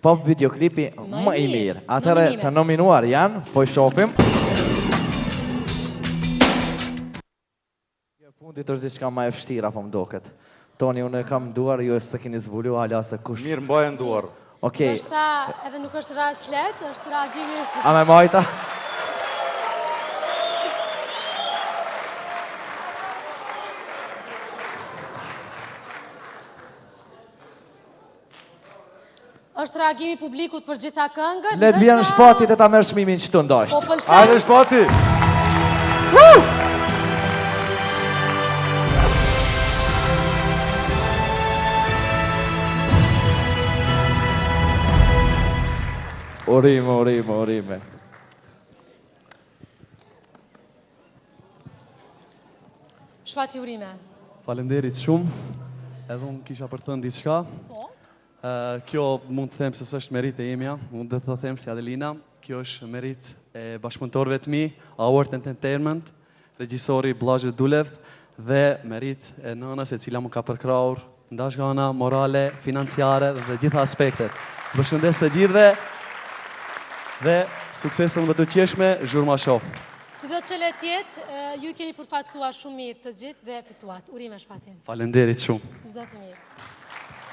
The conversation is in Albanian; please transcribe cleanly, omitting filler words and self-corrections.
Pop videoklipi më i mirë. Atëherë të nominuar janë, po i shohim. Kjo e fundit është diçka më e vështirë apo më duket. Toni, unë e kam duar, ju s'e keni zbulu hala se kush. Mirë mbaje në duar. Okej. Ndoshta edhe nuk është edhe aq lehtë, është reagimi. A me majta? Është reagimi i publikut për gjitha këngët. Le të vjen Shpati të ta merr çmimin që të ndosht. Po pëlqen. Hajde Shpati! Urime, urime, urime. Shpati urime. Faleminderit shumë. Edhe unë kisha për të thënë diçka. Po. Kjo mund të them se s'është meritë e imja, mund të të them si Adelina, kjo është meritë e bashkëpunëtorëve të mi, Award Entertainment, regjisori Blazhe Dulev dhe meritë e nënës e cila më ka përkrahur ndash nga ana morale, financiare dhe të gjitha aspektet. Ju përshëndes të gjithëve dhe suksese të mëtutjeshme, Zhurma Show. Sido që le të jetë, ju i keni përfaqësuar shumë mirë të gjithë dhe fituat. Urime Shpati. Faleminderit shumë. Çdo të mirë.